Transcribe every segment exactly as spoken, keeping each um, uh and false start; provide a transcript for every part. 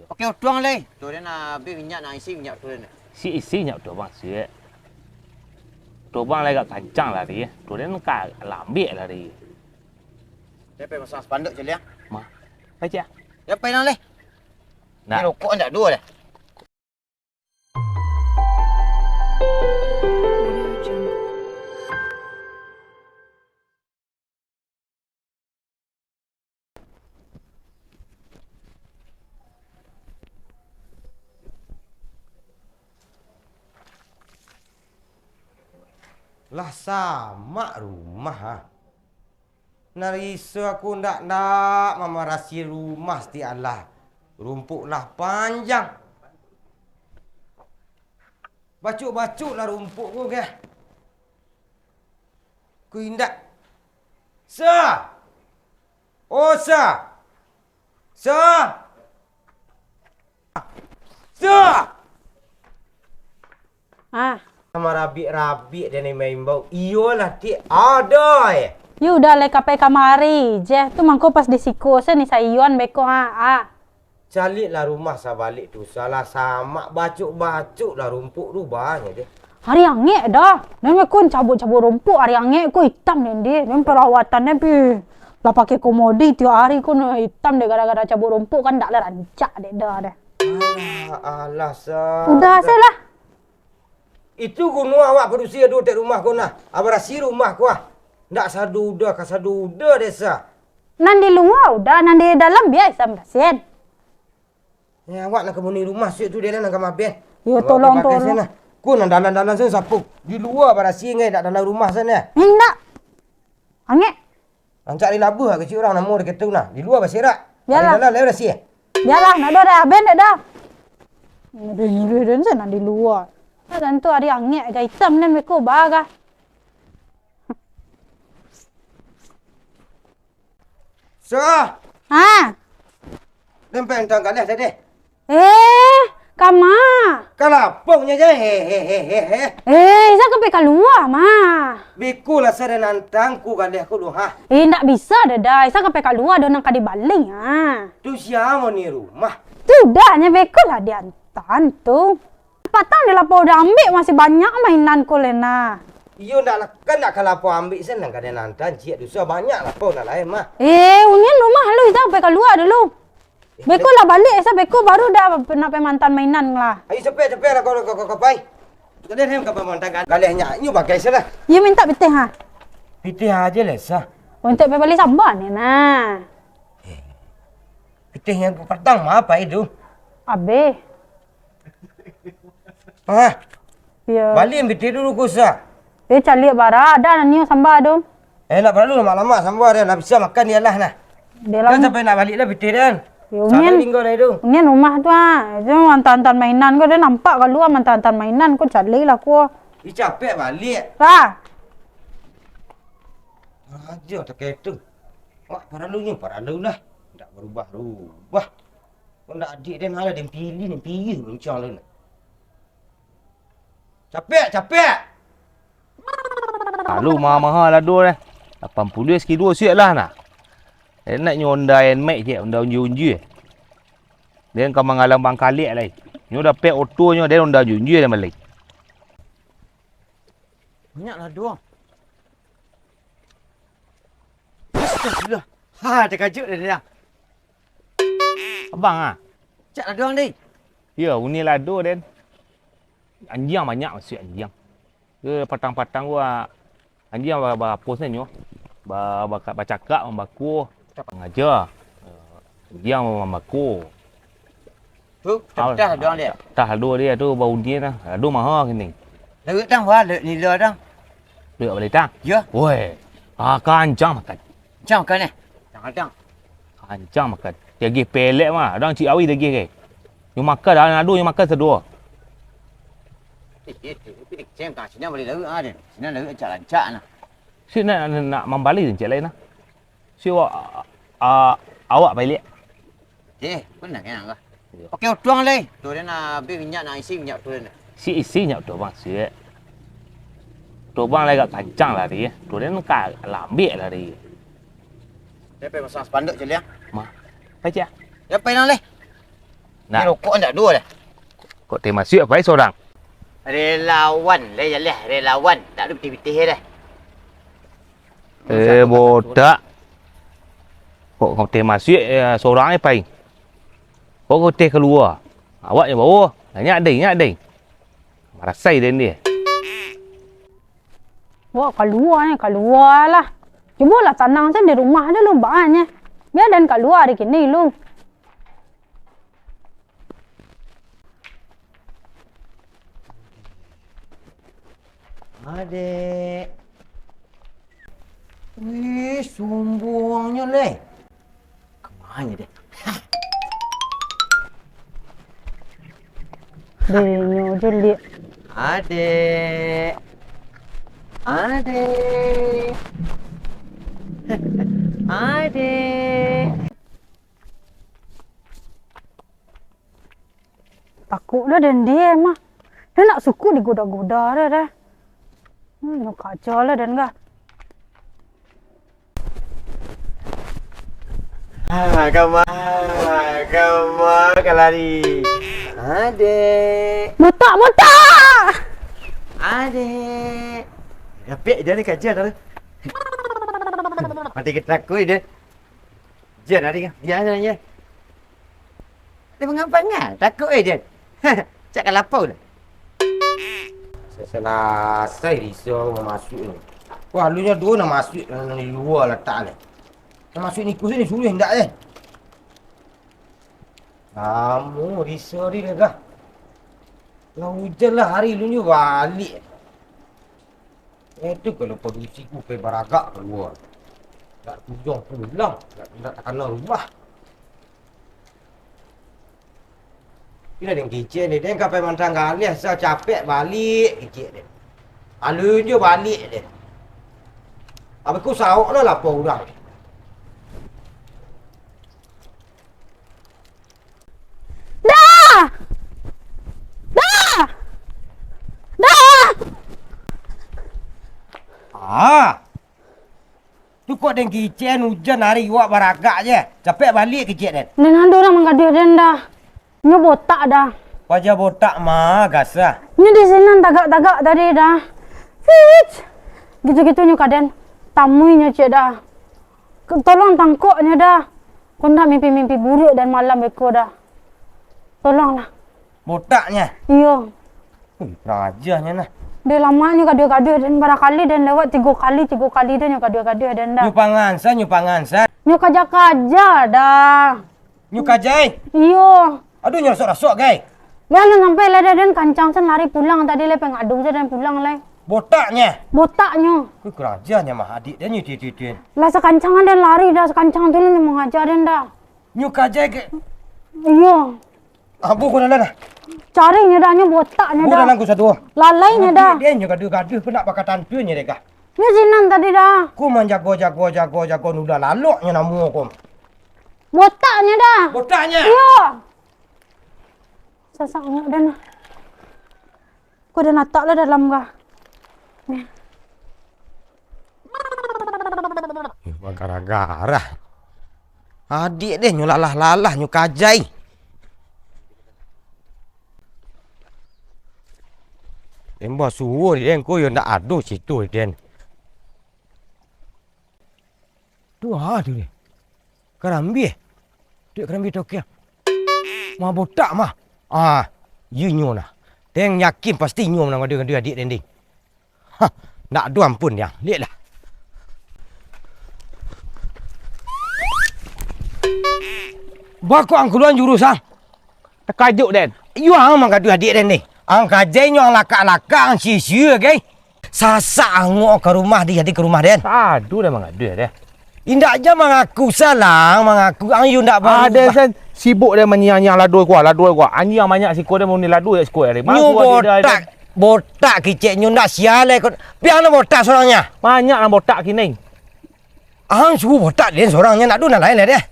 Pakai otuang lai. Tu den abih minyak, nak isi minyak tu den. Si isi minyak tu, bang, siap. Tu bang lai agak kancang lari, eh. Tu den ka lambek lari. Dia pai masang spanduk je, Liang. Mah. Pai, Cik. Dia pai nang lai. Nak. Ni rokok ndak dua dah. Lah samak rumah, ah. Nariso aku ndak-ndak mamarasi rumah satiap alah. Rumpuk lah panjang. Bacuk-bacuk lah rumpuk ko, geh. Ku indak. Sa! Oh, Sa! Sa! Sa! Ah. Marabik-rabik den maimbau. Iyolah, Tik. Ado, eh. Yo udah lai ka pai kamari, jeh. Tu mangko pas di siko se ni sayuan beko, ah. Ah. Caliaklah rumah sabalik tu, salah samak bacuk-bacuk lah rumpuk tu banyak deh. Ari angek dah. Den meko cabuik-cabuik rumpuk, ari angek ko itam den deh. Den perawatan den pi lah pakai komodi tiok ari ko no itam deh gara-gara cabuik rumpuk kan dak lah rancak dek dah deh. Alah, alah, Sa. Udah se lah. Itu guno awak padusi ado dek rumah ko nah. Abarasi rumah ko ah. Ndak saduda ka saduda desa. Nan di lua udah, nan di dalam bia Isam basian. Ya, awak nak ka muni rumah suik tu dia lah nak ka mabeh. Yo, tolong, tolong. Ko nan dalam-dalam sana sapu. Di lua barasi ngai dak dalam rumah sana. Indak. Angek. Rancak di labuah kecik urang namo dek itu nah. Di lua basirak. Bialah. Di dalam lai barasi. Bialah, nak doh dah, ben dek dah. Nyuruh-nyuruh den se nan di lua. Nah, tantu ari angek agak itam den beko ba ka. Sah. Ha. Den pai antang galeh tadi. Eh, kama? Ka lapau nyo je, he, he, he, he, he. Eh, Isa ka pai kalua, mah. Beko lah sa den antang ku galeh ko doh, ha. Eh, ndak bisa doh, Da. Isa ka pai kalua doh nan ka dibaling, ha. Tu sia muni rumah? Tu Da, nyo beko lah diantan tu. Patang di lapau udah ambik, masih banyak mainan ko, Lena. Iyo, ndak lah, kan ndak ka lapau ambik sen, nan ka den antang, ciek duso banyak lapau nan lain, mah. Eh, unian rumah lu, Isa ka pai kalua dulu. Beko lah baliak, Isa beko baru Da nak pai mantan mainan lah. Ayo, capek, capek lah kau, kau, kau, kau pai. Tu tadi Hem ka pai mantan kan. Galeh nyak, nyo bagai salah. Iyo mintak pitih ha. Pitih aja lah, Sa. Mintak pai bali samba ni nah. Pitih nan patang mah apo itu? Abih. Hah? Iyo. Bali pitih dulu ko, Sa. Eh, caliak bara, Da nan nio samba tu. Eh, ndak paralu lamak-lamak samba, dah lah bisa makan di alah nah. Dalam. Kan sampai nak balik lah pitih, Dan. Yo, Salah unian, tinggal lah itu. Unian rumah tu, ah. Itu mantan-mantan mainan ko, dah nampak kalua mantan-mantan mainan ko, caliak lah ko. Ih, capek balik. Lah. Aja tak itu. Wak, paralu nyo, paralu lah. Ndak berubah-ubah. Kok ndak adik den, alah den pilih, den pilih, luncang lah. Capek, capek! Lalu maha-maha lado deh. Lapan puluah sakilo siak lah nah. Enak nyo Honda Nmax je, Honda unjui-unjui. Den ka mangalang bangkaliak lai. Nyo dapek oto nyo, den Honda unjui-unjui den bali. Banyak lado. Astagfirullah. Ha, takajuik deh dia. Abang ah. Cak lado ang deh. Ya, uni lado den. Anjiang banyak masuak anjiang. Ke patang-patang gua anjiang ba-, ba-, apo nyo? Ba-, baka-, bacakak, mambako. Ngaja. Anjiang mambako. Tu, tah doang dia. Tah lado dia tu bauni nah. Lado maha kini. Lalu tang wah, lalu nila tang. Duit bali tang? Ya. Woi. Ah, kancang makan. Kancang makan eh. Kancang, kancang. Kancang makan. Diagih pelek mah. Adang cik awi diagih ke. Nyo makan dah, ado nyo makan sadua. Eh, eh, eh, tapi dikecek ka sinan bali lauk ah, den. Sinan lauk rancak-rancak nah. Sik nak, nak, nak mambali rancak lain nah. Sik awak, ah, awak baliak. Eh, benar kan, Angah? Iyo. Pakai utuang lai. Tu dia nak habis minyak, nak isi minyak tu dia nak. Sik isi minyak tu, bang, sik. Tu bang lai agak kancang lari, eh. Tu dia nak lambek lari. Dia pai masang spanduk je, Liang. Ma. Pai, Cik, ah. Dia pai nang lai. Nak. Ni rokok ndak ado dah. Kok teh masuak pai sorang? Relawan lah, yalah, relawan. Ndak ado pitih-pitih dah. Eh, botak. Kok kau teh masuak, eh, sorang eh pai? Kok kau teh kalua? Awak nyo bawo. Nyak dai, nyak dai. Marasai den deh. Wak kalua nyo, kalua lah. Cubolah tanang se di rumah dulu, baa nyo. Bia den kalua ari kini lu. Adek. Wih, sumbuangnyo leh. Ka ma nyo deh? Denyo je liak. Adek. Adek. Adek. Takuik lah den diem mah. Den ndak suko digoda-goda deh, deh. Hmm, nyo kaja lah den kah. Ah, kama, kama ka lari. Adek. Botak, botak! Adek. Rapek dia ni kaja dah. Mati kita takut dia. Jan, ari kan? Jan, jan, jan. Dia mangapa ngai? Takut eh, Jan. Cak ka lapau lah. Salasai Risa mamasuak ni. Wah, alunyo duo nan masuak nan di lua latak ni. Nan masuak nikuih ni suruah indak eh. Lamo Risa ni dah. Lah ujan lah hari alunyo baliak. Eh, tu kalau padusi ku pai baragak kalua. Nak tujong pulang, nak, nak takana rumah. Iko den kicek ni, den ka pai mantang galeh, sa capek baliak kicek den. Alun jo baliak den. Abih ku saok lah lapau urang. Dah! Dah! Dah! Ah! Tu kok den kicek ujan hari iwak baragak je. Capek baliak kicek den. Den ado urang manggaduah den dah. Nyo botak dah. Wajah botak mah gasah. Nyo di sinan tagak-tagak tadi dah. Fits! Gitu-gitu nyo ka den. Tamui nyo ciek dah. Tolong tangkok nyo dah. Ko ndak mimpi-mimpi buruak den malam beko dah. Tolonglah. Botaknyo? Iyo. Wih, kurang ajarnyo nah. Deh lamak nyo gaduah-gaduah den, barakali den lewat tigo kali, tigo kali den nyo gaduah-gaduah den dah. Nyo pangansa, nyo pangansa. Nyo kaja-kaja dah. Nyo kajai? Iyo. Aduh, nyo rasok-rasok, gai. Lah, lah sampai lah dah den kancang sen lari pulang tadi lah, pengadung sen den pulang lah. Botaknyo? Botaknyo. Wih, kurang ajarnyo mah adik den nyo tu, tu, tu. Lah sakancang den lari dah, sakancang tu lah nyo mangaja den dah. Nyo kajai ke? Iyo. Abu ko dalam dah. Cari nyo dah, nyo botak nyo dah. Dalam ko satu. Lalai nyo dah. Dia nyo gaduh-gaduh ko nak bakatan tu nyo deh kah. Nyo sinan tadi dah. Ko manjago-jago, jago-jago nula lalok nyo namo ko. Botak nyo dah. Botaknyo? Iyo. Sasak angok dah nah. Ko den latak lah dalam kah. Eh, bagara-gara. Adik deh nyo lalah-lalah nyo kajai. Embah suwo den ko yo ndak ado situ den. Tu ha tu deh. Karambia. Duit karambia tokiang. Mah botak mah. Ah, iyo nyo nah. Den yakin pasti nyo nan ngadu-ngadu adik den deh. Hah, ndak ado ampun nian. Lieklah. Baa kok ang kalua jurus ang? Takajuik den. Iyo ang manggaduah adik den deh. Ang kajai nyo ang lakak-lakak ang sia-sia gai. Sasak angok ka rumah di, jadi ka rumah den. Aduh, dah mangaduah dah. Indak ja mangaku salah, mangaku ang yo ndak. Aden sen sibuk den manyiang-nyiang lado ko, lado ko. Anjiang banyak siko den muni lado jak siko ari. Nyo botak, botak kicek nyo ndak sia lai ko. Piang nan botak sorangnyo. Banyak nan botak kini. Ang suruah botak den sorangnyo, ndak ado nan lain lai deh.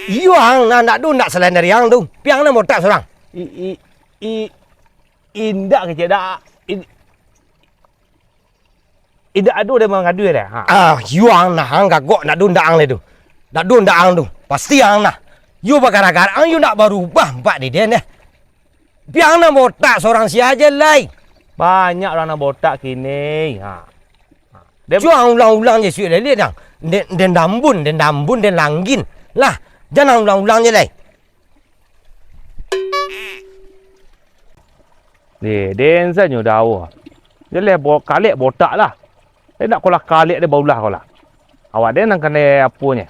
Iyo ang, nah, ndak ado ndak salain dari ang tu. Piang nan botak sorang. I, i, i, indak kicek dak. I, Indak ado den mangaduah deh. Ha. Ah, iyo ang nah, ang gagok, ndak ado ndak ang lai tu. Ndak ado ndak ang tu. Pasti ang nah. Yo bagara-gara ang yo ndak barubah, Pak Deden, eh. Piang nan botak sorang sia je lai. Banyak urang nan botak kini. Ha. Ha. Den Cuang ulang-ulang je suik lai, dang. Den, den dambun, den dambun, den langgin. Lah, jan ulang-ulang je lai. Deh, den sanyo dawa. Jaleh bo-, kalek botak lah. Den nak kolah kalek deh baulah kolah. Awak den nan kanai aponyo?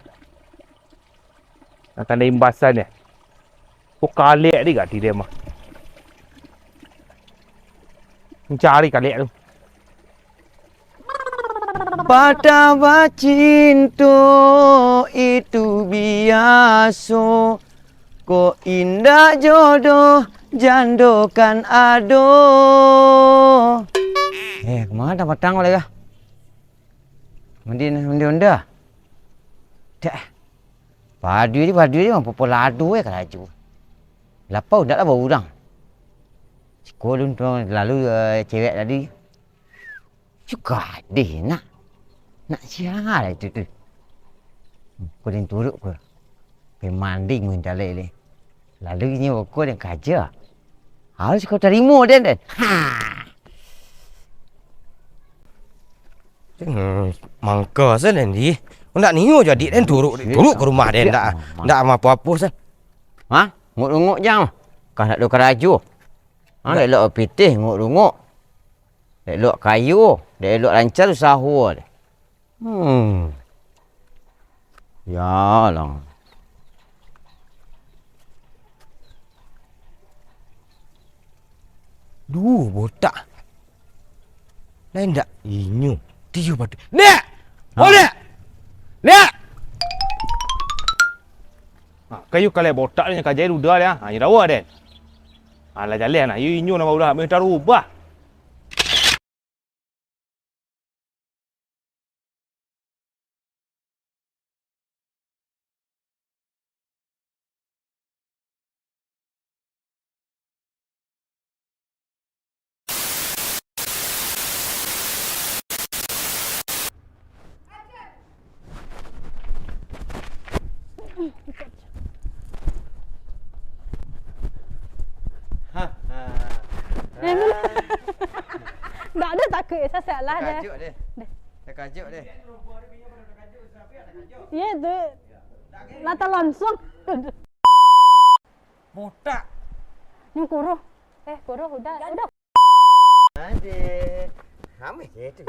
Nan kanai imbasannyo? Ko kalek di gati den mah. Mancari kalek tu. Patah bacinto itu biaso, kok indak jodoh jando kan ado. Eh, kama patang lai kah? Mandi, mandi onda. Dak. Padu di, padu di, mampu lado eh karajo. Lapau ndak lah baurang. Siko lun tu lalu, eh, cewek tadi. Suka deh nak. Nak sia lah itu tu. Ko den turuk ko. Pai mandi minta lele. Lalu inyo ko den kaja. Harus kau tarimo den, den. Ha. Hmm, mangka sajo den di. Ndak nio jadi den turuk, turuk ka rumah den, ndak, ndak apo-apo sajo. Ha? Nguk-nguk jang. Kah ndak do karajo. Ha, elok pitih nguk-nguk. Elok kayo, dek elok lancar usaho deh. Hmm. Ya lah. Duo botak. Lain dak? Inyo. Tiyo padu. Nek! Ha? Oh, Nek! Nek! Ha, kayu kalai botak ni, kajai duda dia. Ha, inyo dawa den. Ha, lah jaleh nah. Iyo inyo nama ulah. Minta rubah. Ndak ado takuik, sasalah deh. Takajuak deh. Deh. Takajuak deh. Iya tu. Nata langsung. Botak. Nyo kuruh. Eh, kuruh udah, udah. Ade. Ramai je tu.